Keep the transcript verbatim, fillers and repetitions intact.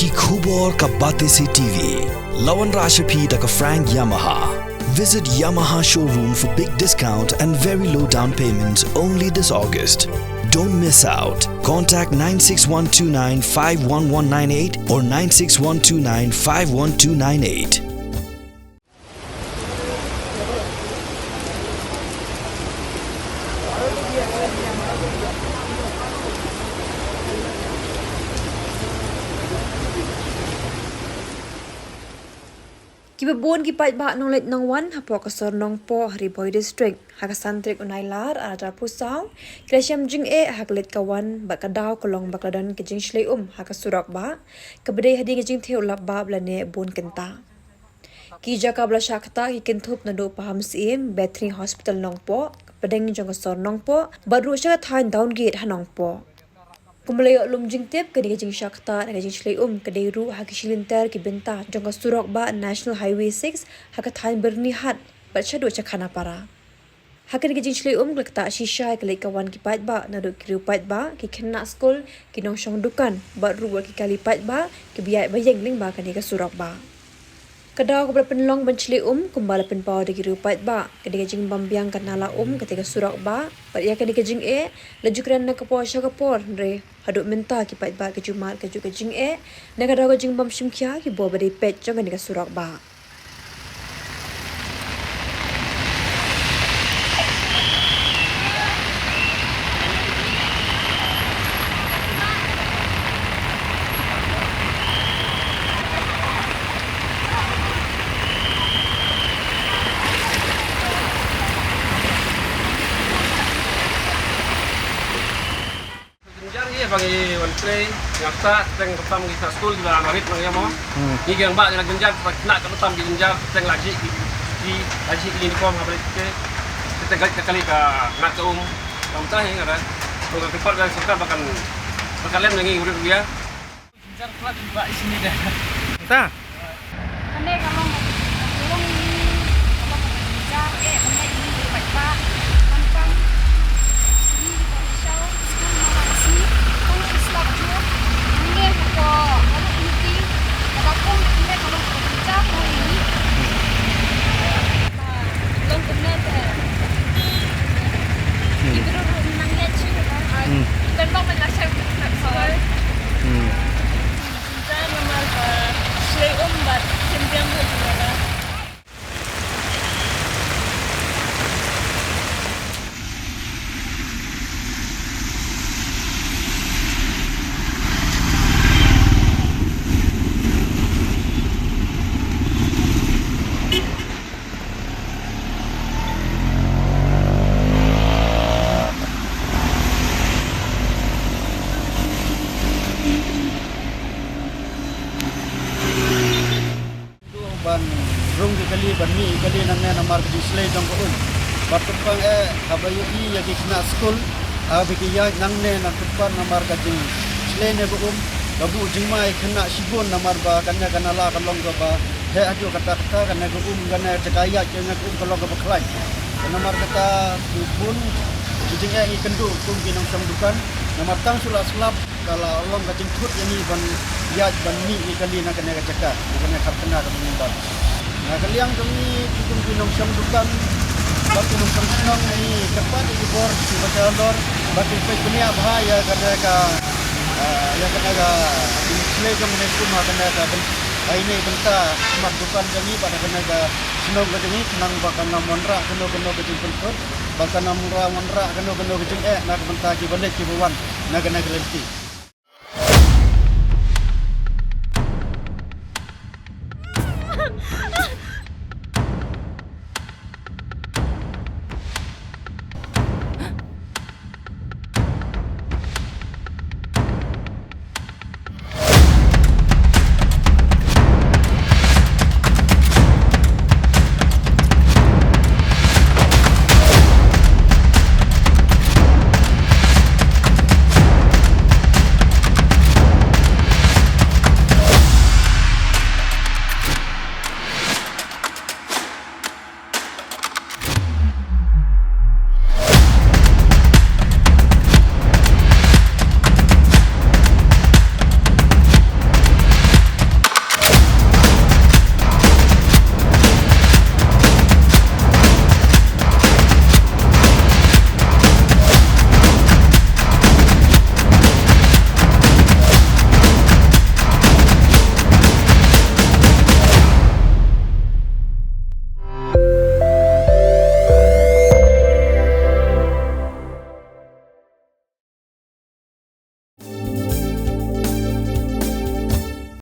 Ki khubor ka Batesi T V. La wanrah sha phi da ka Frank Yamaha. Visit Yamaha showroom for big discount and very low down payment only this August. Don't miss out. Contact nine six one two nine five one one nine eight or nine six one two nine five one two nine eight. Kiba bun ki paidbah nongleit nongwan hapoh ka sor Nongpoh ha Ri Bhoi District ha ka san tarik u Nailar arhajar arphew saw ki la shem jingeh ha ka leit ka wan bad ka daw ka long ba ka la don ka jingshlei um ha ka surok bah kaba dei hadien ka jingthew lap bah ba la neh bun kynta. Ki jaka ba la shah ktah ki kynthup naduh Pahamsyiem, Bethany Hospital Nongpoh, ka pdeng jong ka sor Nongpoh bad ruh sha ka thaiñ Downgate ha Nongpoh. Kumba la ïoh lum jingtip, kane ka jingshah ktah ne ka jingshlei um ka dei ruh ha ki shilynter ki bynta jong ka surok bah National Highway six ha ka thaiñ Byrnihat bad shaduh sha Khanapara. Ha kane ka jingshlei um ka la ktah shisha ïa ka leit ka wan ki paidbah naduh ki riew paidbah, ki khynnah skul, ki nongshong dukan bad ruh wat ki kali paidbah kiba ïaid ba ïeng lyngba kane ka surok bah. Ka daw kaba la pynlong ban shlei um kumba la pynpaw da ki riew paidbah, ka dei ka jingbym biang ka nala um kata ka surok bah bad ïa kane ka jingeh la ju kren na ka por sha ka por, hynrei haduh mynta ki paidbah ki ju mad kajuh ka jingeh na ka daw ka jingbym shim khia ki bor ba dei peit jong kane ka surok bah. Jynjar hi ba ngi wan trei, ngi ktah, teng khamtam ngi khynnah skul ki la marit nang ïa mo. Hmm. Ngi ki rangbah ngi la jynjar, ba khynnah khamtam ki jynjar, teng la jih ki, ki la jih ki uniform ha ba leit te. Teng ka kali ka ngat ka um. Khamtam hi nga da. Ko ka kepot ka sorkar ba kan, ba kan lem ngi urip ruh ïa. Jynjar pla jynjar isini deh. Ta. Kane ka long, ka long, ka long ka jynjar, eh, kane ini dei paidbah. Khamtam ini dei paidbah, skul ma la si, kong slap ju. Kane ka ko, ka long ini, ka kong kane ka long ka jynjar, ka long ini. Long kumne te. Hmm. Ki briew ruh nang ïa chi ruh, ah, hmm, ki tembak ban la shai ka soi. Hmm. Jynjar namar ba shlei um bad kim biang ruh jynjar. Ban rung ki kali, ban mih ki kali nangne namar ka jingshlei jong ka um. Bad kyrpang eh haba ïohi ïa ki khynnah skul, haba ki ïaid nangne na kyrpang namar ka jingshlei ne ka um, ka buh jingma ïa ki khynnah shibun namar ba kane ka nala ka long kaba heh haduh katta katta, kane ka um, kane ka jaka ïaid kane ka um ka long kaba khlaiñ. Namar kata ki bun ki jingeh ngi kynduh kum ki nongshong dukan, namar tang shu la slap ka la long ka jingthut ïa ngi ban ïaid ban mih ïa kali na kane ka jaka, na kane ka kharkhana kaba ngi don. Na ka liang jong ngi ki kum ki nongshong dukan bad ki nongshong shnong ngi kyrpad ïa ki bor kiba shah halor ba kin peit bniah bha ïa kane ka, ah, ïa kane ka jingshlei jong kane ka um ha kane ka byn-, ha ine i bynta khmat dukan jong ngi bad ha kane ka shnong ka jong ngi khnang ba kan ym wanrah kano kano ka jingpynthut, ba kan ym wanrah kano kano ka jingeh na ka bynta kiba leit kiba wan na kane ka lynti.